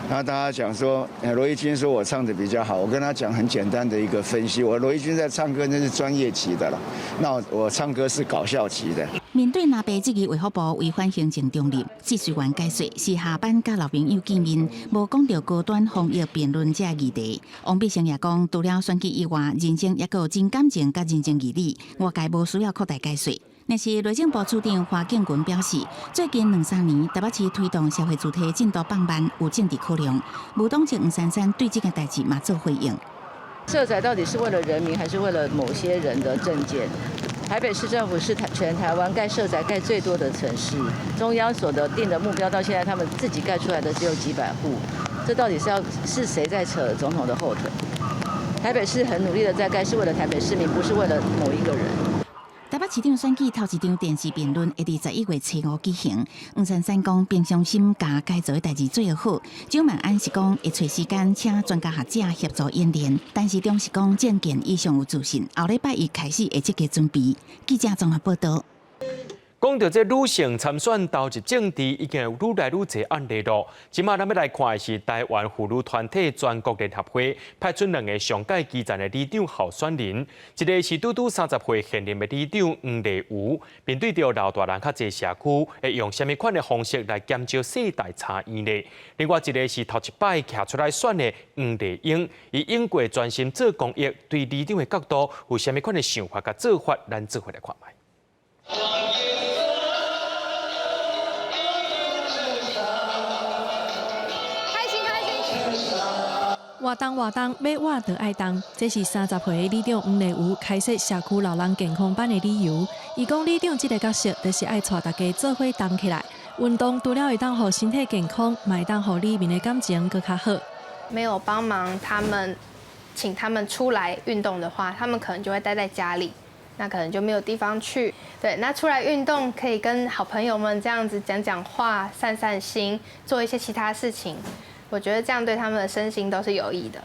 然後大家講說，羅一鈞說我唱的比較好，我跟他講很簡單的一個分析，我羅一鈞在唱歌那是專業級的了，那我唱歌是搞笑級的。面對藍白質疑衛福部違反行政中立，許瑞元解釋是下班佮老朋友見面，無講著高端防疫辯論這議題。王必勝也講，除了選舉以外，人生猶閣有真感情佮人情義理，外界無需要擴大解說。若是內政部次長華建群表示，最近兩三年台北市推動社會住宅進度放慢，有政治考量。無黨籍黃珊珊對這件代誌嘛做回應。社宅到底是為了人民，還是為了某些人的政見？台北市政府是全台灣蓋社宅蓋最多的城市，中央所的定的目標到現在，他們自己蓋出來的只有幾百戶，這到底是要是誰在扯總統的後腿？台北市很努力的在蓋，是為了台北市民，不是為了某一個人。台北市長選舉頭一場電視辯論會佇11月初五舉行。黃珊珊講，平常心共該做的代誌做好。蔣萬安是講會揣時間請專家學者協助演練，但是中是講政見伊上有自信，後禮拜一開始會積極準備。記者綜合報道。講著這女性參選投入政治，已經有愈來愈濟案例囉。這馬咱欲來看的是臺灣婦女團體全國聯合會派出兩個上蓋基層的里長候選人，一个是拄拄30歲現任的里長黃麗瑜，面對著老大人較濟社區，會用啥物款的方式來減少世代差異呢？另外一个是頭一擺徛出來選的黃麗英，伊經過專心做公益，對里長的角度有啥物款的想法佮做法，咱做伙來看覓。開心開心！活動活動，欲活就愛動，這是30歲的里長黃麗瑜開設社區老人健康班的理由。伊講里長這个角色，就是愛帶大家做伙動起來。運動除了會當予身體健康，嘛會當予里民的感情閣較好。沒有幫忙他們，請他們出來運動的話，他們可能就會待在家裡。那可能就沒有地方去，對，那出來運動可以跟好朋友們這樣子講講話、散散心，做一些其他事情，我覺得這樣對他們的身心都是有益的。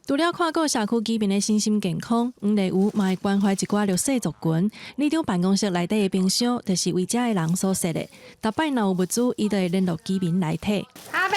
除了看顧社區居民的身心健康，黃麗瑜嘛會關懷一寡弱勢族群。里長辦公室內底的冰箱，就是為遮的人所設的。逐擺若有物資，伊就會聯絡居民來提。阿伯，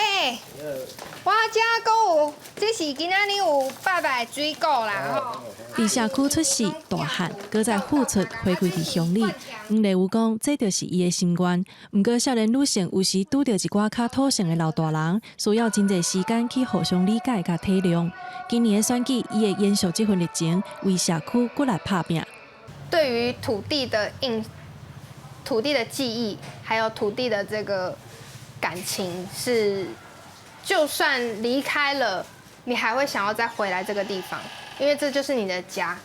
我遮閣有，這是今仔日有拜拜水果啦吼。佇社區出世大漢，閣再付出回饋佇鄉里。黃麗瑜講，這就是伊的心願。毋過少年女性有時拄著一寡較土性的老大人，需要真濟時間去互相理解佮體諒。今年的選舉，伊會延續這份熱情，為社區骨力拍拚。對於土地的印、土地的記憶，還有土地的這個感情，是就算離開了，你還會想要再回來這個地方，因為這就是你的家。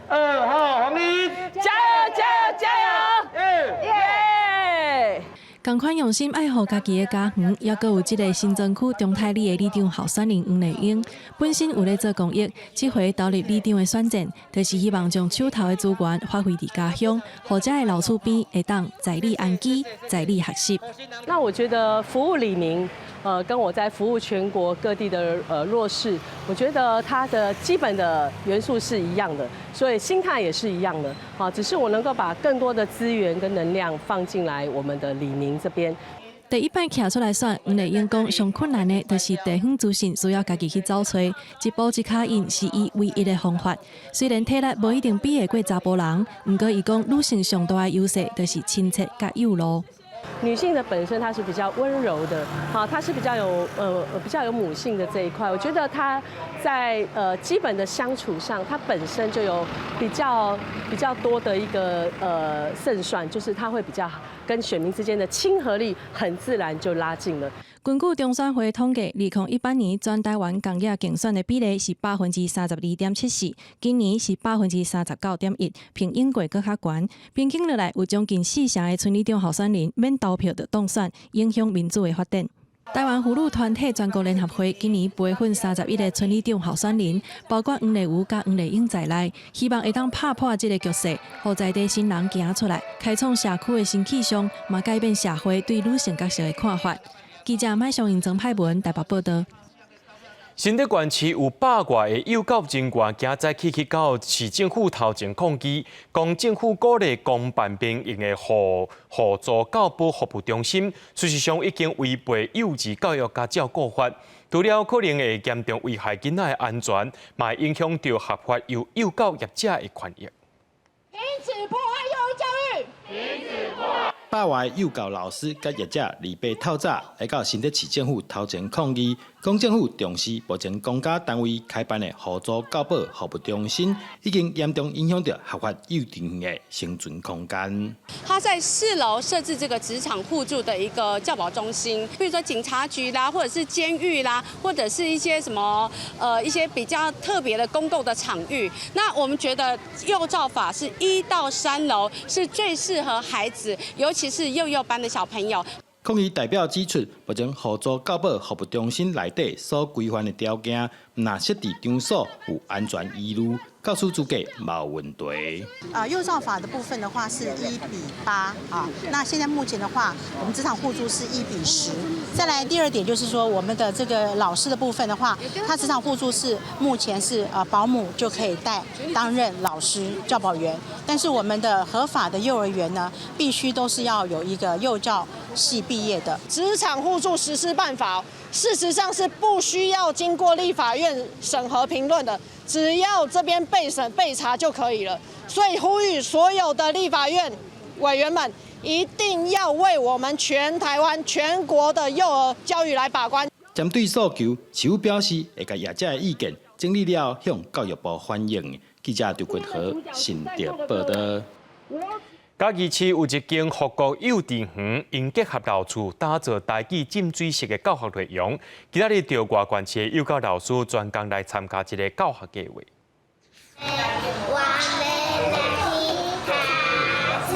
二號黃麗，加油加油加油！耶！仝款用心愛護家己的家園，猶閣有這个新莊區中泰里的里長候選人黃麗英，本身有咧做公益，這回投入里長的選戰，就是希望將手頭的資源發揮佇家鄉，予遮的老厝邊會當在里安居，在里學習。那我覺得服務里民，跟我在服務全國各地的弱勢，我覺得它的基本的元素是一樣的，所以心態也是一樣的。好，只是我能夠把更多的資源跟能量放進來我們的里民這邊。第一擺徛出來選，黃麗英講上困難的，就是地方資訊需要家己去找揣，一步一跤印是伊唯一的方法。雖然體力無一定比會過查埔人，毋過伊講女性上大的優勢就是親切佮有路。女性的本身她是比較溫柔的，好，她是比較有母性的這一塊。我覺得她在基本的相處上，她本身就有比較多的一個勝算，就是她會比較跟選民之間的親和力很自然就拉近了。根據中選會統計，2018年全台灣工業競選的比例是32.74%，今年是39.1%，平應過閣較懸。平均落來有將近四成的村里長候選人免投票就當選，影響民主的發展。台灣婦女團體全國聯合會今年培訓31個村里長候選人，包括黃麗瑜佮黃麗英在內，希望會當拍破這个局勢，予在地新人行出來，開創社區的新氣象，嘛改變社會對女性角色的看法。記者麥尚英、曾派文台北報道。新竹縣市有百外个幼教人員，今早起去到市政府頭前抗議，講政府鼓勵公辦民營的互助教保服務中心，事實上已經違背幼兒教育佮照顧法，除了可能會嚴重危害囡仔的安全，嘛會影響著合法由幼教業者的權益。停止破壞幼兒教育！停止破壞。百外幼教老師佮業者禮拜透早來到新竹市政府頭前抗議，講政府重視目前公家單位開辦的互助教保服務中心，已經嚴重影響著合法幼稚園的生存空間。他在4樓設置這個職場互助的一個教保中心，比如說警察局啦，或者是監獄啦，或者是一些什麼一些比較特別的公共的場域。那我們覺得幼照法是1到3樓是最適合孩子，尤其是幼幼班的小朋友。抗議代表指出，目前互助教保服務中心內底所規範的條件，毋但設置場所有安全疑慮，教師資格嘛有問題。啊，幼照法的部分的話是1比8啊，那現在目前的話，我們職場互助是1比10。再來第二點就是說，我們的這個老師的部分的話，他職場互助是目前是保姆就可以帶擔任老師教保員，但是我們的合法的幼兒園呢，必須都是要有一個幼教系畢業的。職場互助實施辦法，事實上是不需要經過立法院審核評論的，只要這邊備審備查就可以了。所以呼籲所有的立法院委員們，一定要為我們全台灣、全國的幼兒教育來把關。針對訴求，市府表示會共業者的意見整理了，向教育部反映。記者劉國和新竹報道。嘉義市有一間福國幼稚園，𪜶結合老師打造台語浸水式的教學內容。今仔日著外縣市的幼教老師專工來參加這个教學計劃。我欲來去讀冊，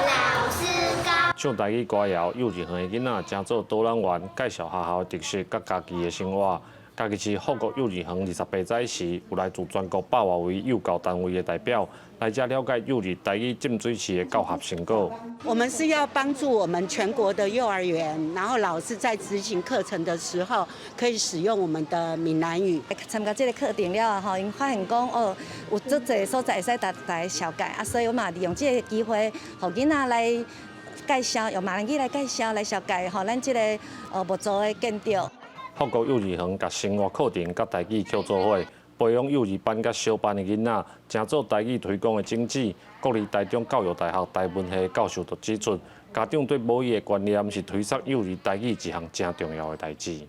老師教。唱台語歌謠，幼稚園的囡仔成做導覽員，介紹學校的特色佮家己的生活。嘉義市福國幼稚園28早時有來自全國百外位幼教單位的代表來遮了解幼兒台語浸水式的教學成果。我們是要幫助我們全國的幼兒園，然後老師在執行課程的時候，可以使用我們的閩南語。參加這个課程了後，𪜶發現講哦，有足濟所在會使逐逐個紹介啊，所以我嘛利用這个機會，予囡仔來介紹，用馬來語來介紹，來紹介予咱這个木造的建築。福國幼兒園共生活課程佮台語扣做伙，培養幼兒班佮小班的囡仔，成做台語推廣的種子。國立臺中教育大學台文系教授就指出，家長對母語的觀念是推廣幼兒台語一項誠重要的代誌。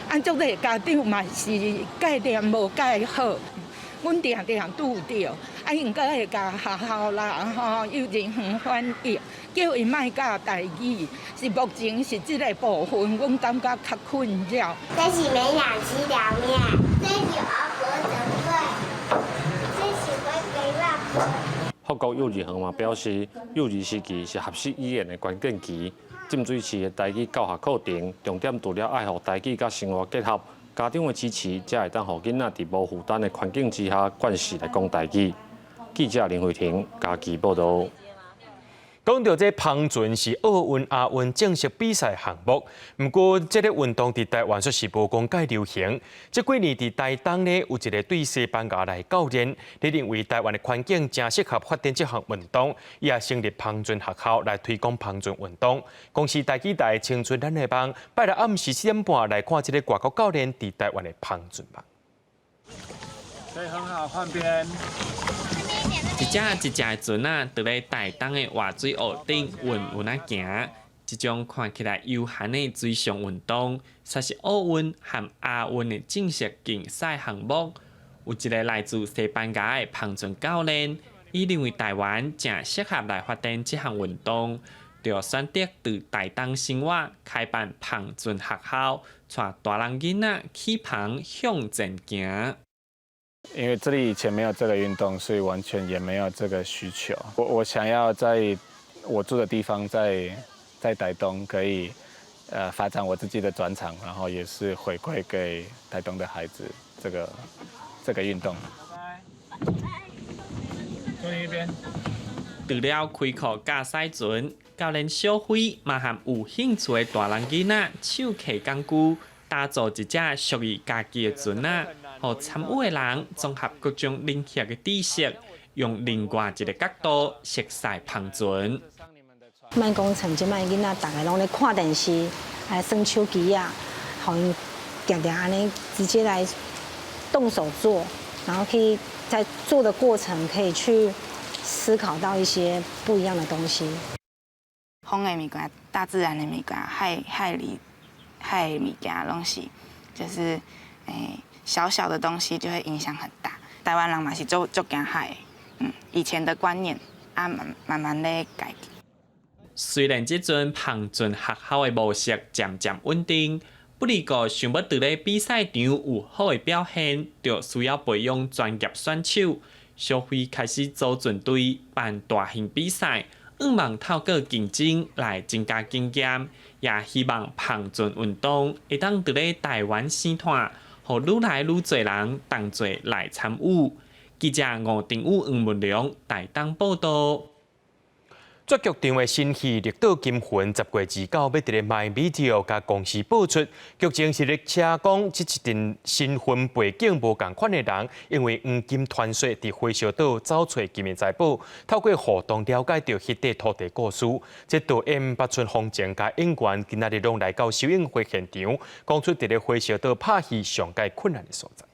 按足濟家長嘛是概念無蓋好，阮定定拄著，啊應該會共學校啦、吼幼稚園反映，叫𪜶莫教台語，是目前是這个部分，阮感覺較困擾。這是美兩雞涼麵，這是阿婆的粿，這是我給外婆。福國幼稚園嘛表示，幼兒時期是學習語言的關鍵期，浸水式的台語教學課程，重點除了愛予台語佮生活結合，家長的支持，才會當予囡仔佇無負擔的環境之下，慣勢來講台語。記者林慧婷嘉義報道。講著這帆船是奧運、亞運正式比賽項目，毋過這个運動佇台灣卻是無講蓋流行。這幾年佇台東呢，有一个對西班牙來的教練，伊認為台灣的環境誠適合發展這項運動，伊也成立帆船學校來推廣帆船運動。公視台語台青春咱的夢，拜六暗時7點半來看這个外國教練佇台灣的帆船夢。可以很好換邊。一隻一隻的船仔，佇咧台東的活水湖頂穩穩仔行。這種看起來悠閒的水上運動，煞是奧運和亞運的正式競賽項目。有一个來自西班牙的帆船教練，伊認為台灣誠適合來發展這項運動，就選擇佇台東生活開辦帆船學校，帶大人囡仔起帆向前行。因為這裡以前沒有這個運動，所以完全也沒有這個需求。我想要在我住的地方在台東可以，發展我自己的專長，然後也是回饋給台東的孩子這個運動。坐一邊。除了開課教賽船，教練小輝嘛和有興趣的大人囡仔手提工具，打造一隻屬於家己的船仔，予參與的人綜合各種領域的知識，用另外一个角度熟悉帆船。莫講像這擺囡仔，逐个攏咧看電視，來耍手機仔，予𪜶定定按呢直接來動手做，然後可以在做的過程可以去思考到一些不一樣的東西。風的物件、大自然的物件、海裡海的物件，攏是就是小小的東西就會影響很大。台灣人嘛是足足驚海的，以前的觀念啊，慢慢慢咧改。雖然這陣帆船學校的模式漸漸穩定，不過想欲佇咧比賽場有好的表現，就需要培養專業選手。小輝開始組船隊辦大型比賽，向望透過競爭來增加經驗，也希望帆船運動會當佇咧台灣生湠，予愈來愈濟人同齊來參與。記者吳定宇、黃文良台東報道。絕劇場的新戲《綠島金魂》10月29欲佇咧 MyVideo 共公視播出。劇情是咧寫講，這一陣身份背景無仝款的人，因為黃金傳說佇火燒島走揣金的財寶，透過互動了解著彼塊土地故事。這導演北村豐晴佮演員今仔日攏來到首映會現場，講出佇咧火燒島拍戲上蓋困難的所在。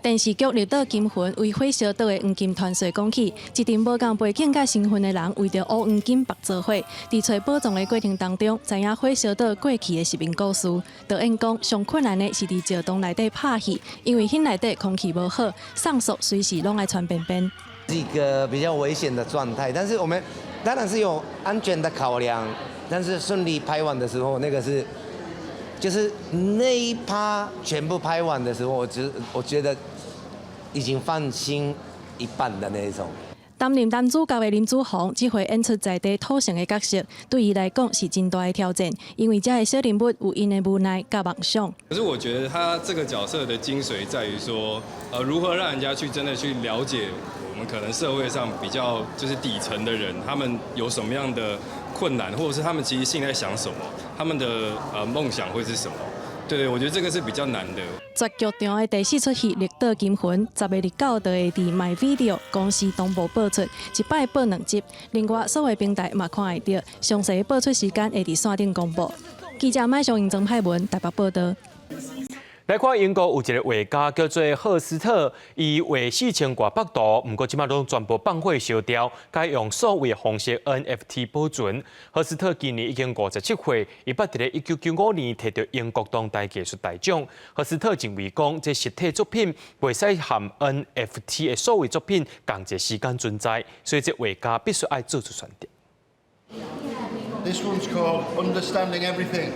電視劇《綠島金魂》為火燒島的黃金傳說講起，一陣無仝背景佮身份的人為著烏黃金縛做伙，佇揣寶藏的過程當中，知影火燒島過去的殖民故事。導演講，上困難的是佇石洞內底拍戲，因為彼內底空氣無好，上廁隨時攏愛穿便便。是一個比較危險的狀態，但是我們當然是有安全的考量，但是順利拍完的時候，那個是。就是那一趴全部拍完的時候，我覺得已經放心一半的那一種。擔任男主角的林子閎，這回演出在地土生的角色，對伊來講是真大的挑戰，因為這个小人物有𪜶的無奈佮夢想。可是我覺得他這個角色的精髓在於說，如何讓人家去真的去了解我們可能社會上比較就是底層的人，他們有什麼樣的困難，或者是他們其實心裡在想什麼，他們的夢想會是什麼？對對，我覺得這個是比較難的。絕劇場的第四齣戲《綠島金魂》，10月29就會佇 MyVideo 公視同步播出，一擺播兩集。另外，數位平台嘛看會著，詳細播出時間會佇線頂公布。記者麥尚英、曾派文台北報道。來看英國有一个畫家叫做赫斯特，伊畫4000外幅圖，毋過這擺攏全部放火燒掉，改用數位方式 NFT 保存。赫斯特今年已經57歲，伊捌佇咧1995年提著英國當代藝術大獎。赫斯特認為講，這實體作品袂使和 NFT 的數位作品仝一个時間存在，所以這畫家必須愛做出選擇。 This one's called Understanding Everything.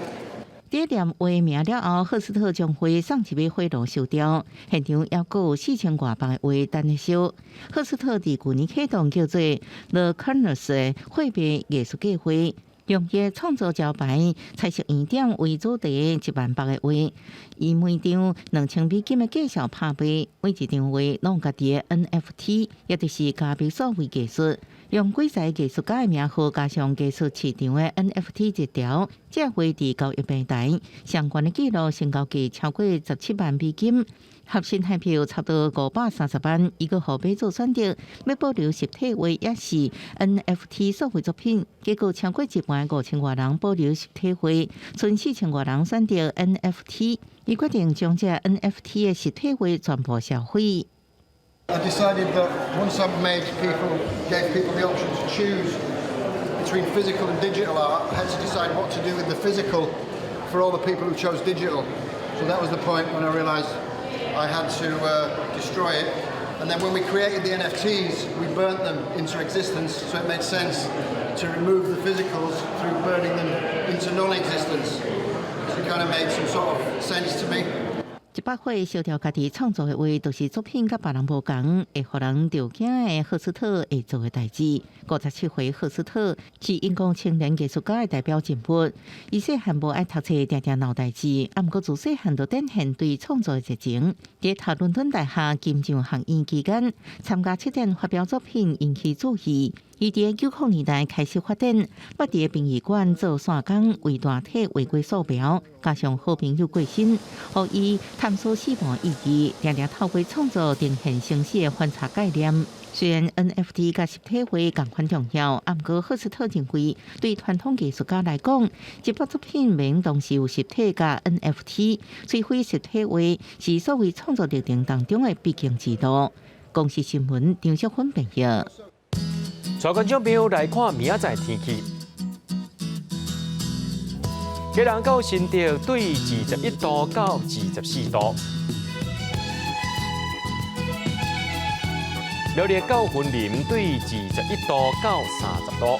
佇念畫名了後，赫斯特將畫送入去火爐燒掉。現場猶閣有4000外幅的畫等咧燒。赫斯特佇舊年啟動叫做 The Kernels 的貨幣藝術計劃，用伊創作招牌彩色圓點為主題1萬幅的畫，以每張2000美金的價數拍賣，每一張畫攏有家己的 NFT，也就是加密數位藝術。用幾十個藝術家的名號加上藝術市場的 NFT 熱潮，這畫佇交易平台相關的記錄成交價超過17萬美金，合新台幣差不多530萬。伊閣予買主選擇欲保留實體畫，抑是 NFT 數位作品，結果超過一半5000外人保留實體畫，賰4000外人選擇 NFT。伊決定將這 NFT 的實體畫全部銷毀。 I decided that once I've made people, gave people the option to choose between Between physical and digital art, I had to decide what to do with the physical for all the people who chose digital. So that was the point when I realized I had to destroy it. And then when we created the NFTs, we burnt them into existence, so it made sense to remove the physicals through burning them into non-existence. So it kind of made some sort of sense to me. 100歲燒掉家己創作的畫，就是作品佮別人無仝，會予人著驚的赫斯特會做的代誌。57歲赫斯特是英國青年藝術家的代表人物。伊細漢無愛讀冊，定定鬧代誌，啊，毋過自細漢就展現對創作的熱情。佇讀倫敦大學金匠學院期間，參加策展發表作品，引起注意。伊佇90年代開始發展，捌佇殯儀館做散工，為大體畫過素描，加上好朋友過身，予伊探索死亡意義，定定透過創作呈現生死的反差概念。雖然 NFT 佮實體畫仝款重要，啊，毋過赫斯特認為，對傳統藝術家來講，一幅作品袂同時有實體佮 NFT，摧毀實體畫是所謂創作歷程當中的必經之路。公視新聞張淑芬編譯。帶觀眾朋友來看明仔載天氣。基隆到新竹對21度到24度。苗栗到雲林對21度到30度。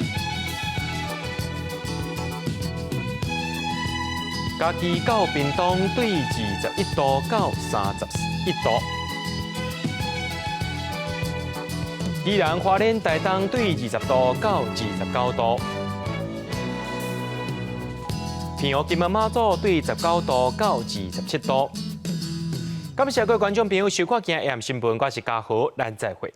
嘉義到屏東對21度到31度。宜蘭花蓮台東對20度到29度。澎湖金門馬祖對19度到27度。感謝各位觀眾朋友收看今日 AM 新聞，我是嘉豪，咱再會。